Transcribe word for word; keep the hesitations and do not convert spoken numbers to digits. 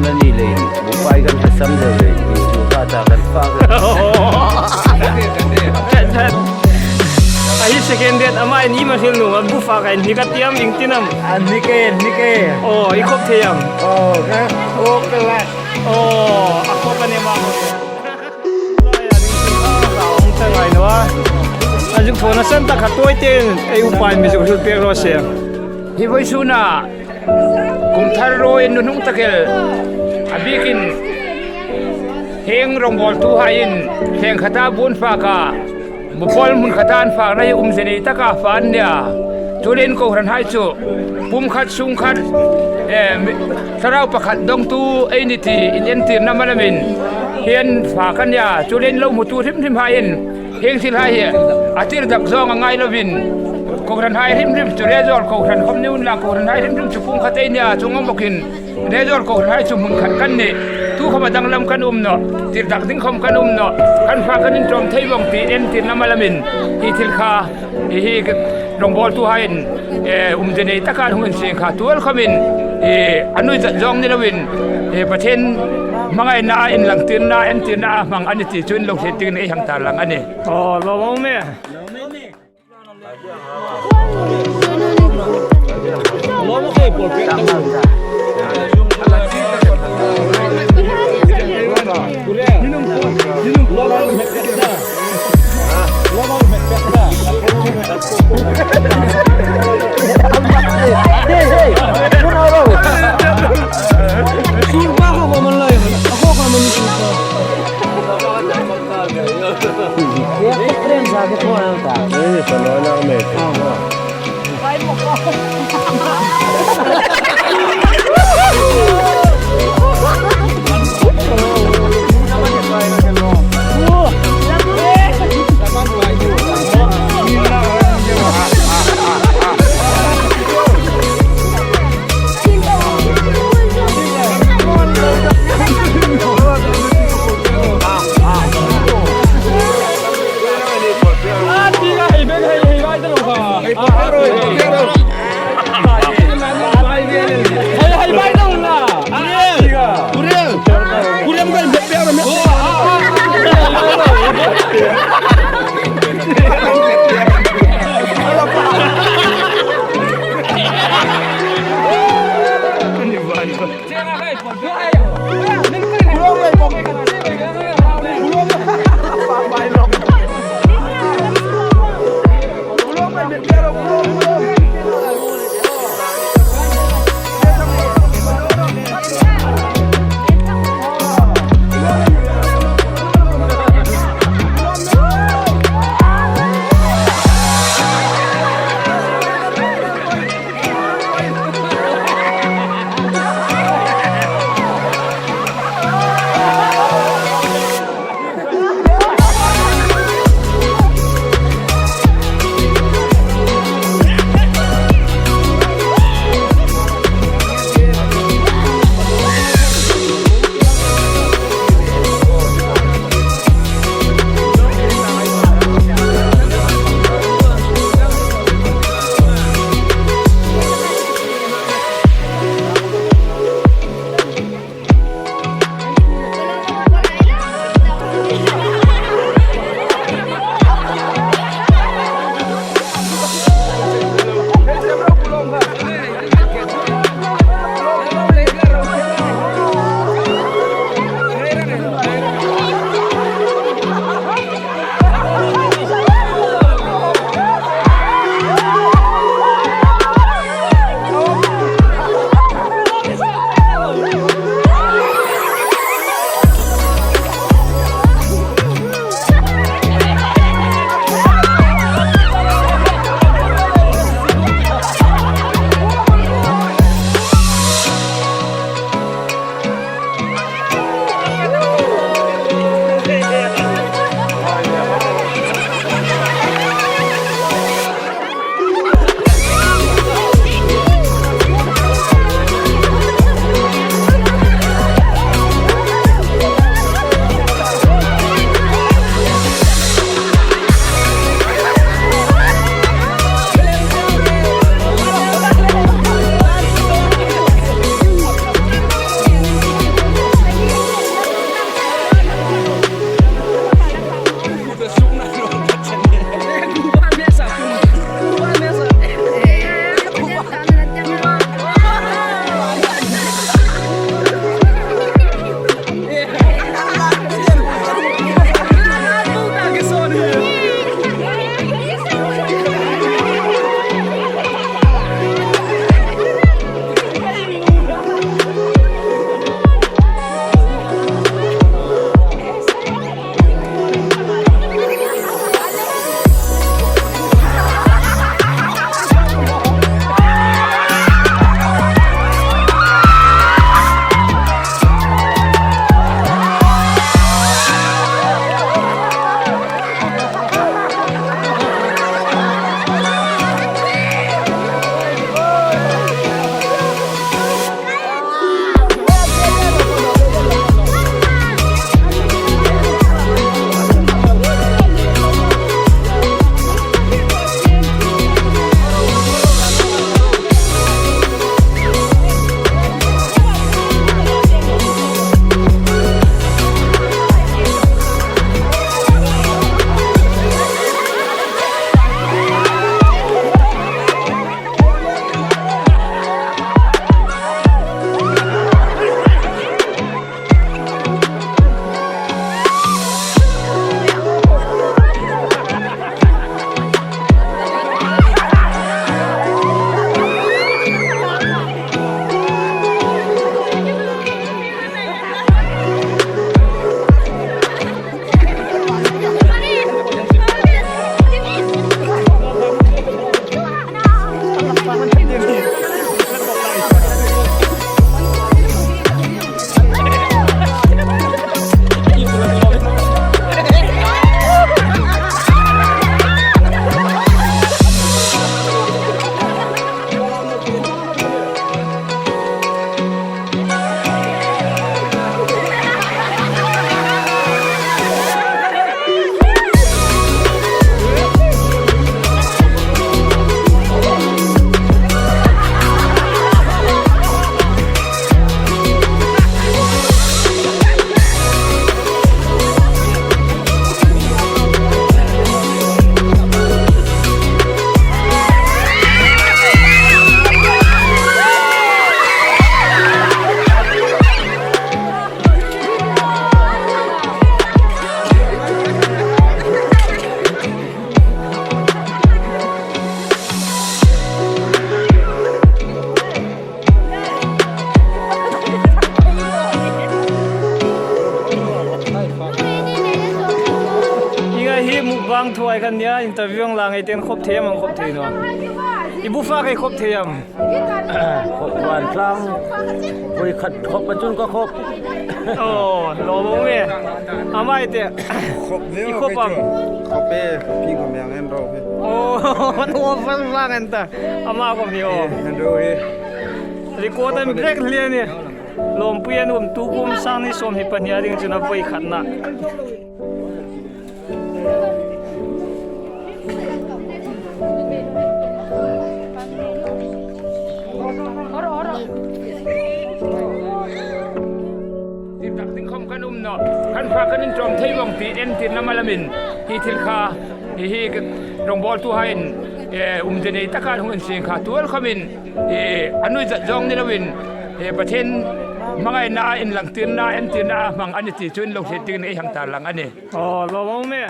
Ni leiin, bupa kan hla sam deu leiin, inchuk ta kan fak. Chat, chat. A hi second date, ama in i ma hril nuom a, bu fak a inhnik a ti am, ieng tin am? Inhnik e, inhnik e. Oh, i khop thei am? Oh, ka, oh, ka la. Oh, a khop a ni ma. A zuk phone a san tak kha tuoi tein, ei upa in mi zuk hril pek raw se. Hi vawisuna, kum thar ruoiin nuhnung tak el a bikin, hieng rongbawltuhaiin thleng khata bu an fak a, bu pawl hmun khata an fakna hi umzie nei taka fak an nih a. Chuleiin kohranhai chu pumkhat sungkhat, eh, mi, thlarau pakhat dongtu ei ni ti inentirna malamin hi an fak a nih a. Chuleiin lo hmutu hrim hrimhaiin hieng thilhai hi a tirdak zawng a ngai lovin, kohranhai hrim hrim chu Result kohran khom ni unla, kohranhai hrim hrim chu pumkhat ei ni a, chuong ang bawkin Result kohranhai chu hmun khat kan nih, tu khawm a danglam kan um nawh, tirdak ding khawm kan um nawh, kan fak kan inṭawm thei vawng ti entirna malamin hi thil kha, hi, hi rongbawltuhaiin, eh, umzie nei taka an hung inseng kha tuol khawmin, eh, a nuizat zawng ni loin, eh, Pathien hmangaina a inlangtirna, entirna a hmang a ni ti chu in lo hriet dingin ei hang tarlang a nih. Aw, lawm a um e. Ang thuoi khan nia interview ang la ngei ten khop thei am, ang khop thei naw. I bu fa kei khop thei am. Khop van tlang. Pui khat khop a chun ka khop. Oh, lo lo me. Amai te. Khop ve I khop am. Khop e, ping khom yang en ro he. Oh, no fa fa ngan ta. Ama khom hi oh. En ro he. Record an break lian ni. Lawmpui an um tu kum sang ni sawm hi pahni a ding chun a voi khatna. Tir tak ding khom kan um naw. Kan fa kan inṭawm thei vawng ti en tir na malamin. Hi thil kha, hi hi rongbawltuhain, eh, umde nei taka hung insing kha tuol khomin, eh, a nuizat zawng ni loin, eh, Pathien hmangaina a inlangtirna, entirna a hmang a ni ti chu in lo hriet dingin ei hang tarlang a nih. Aw, lawm a um e.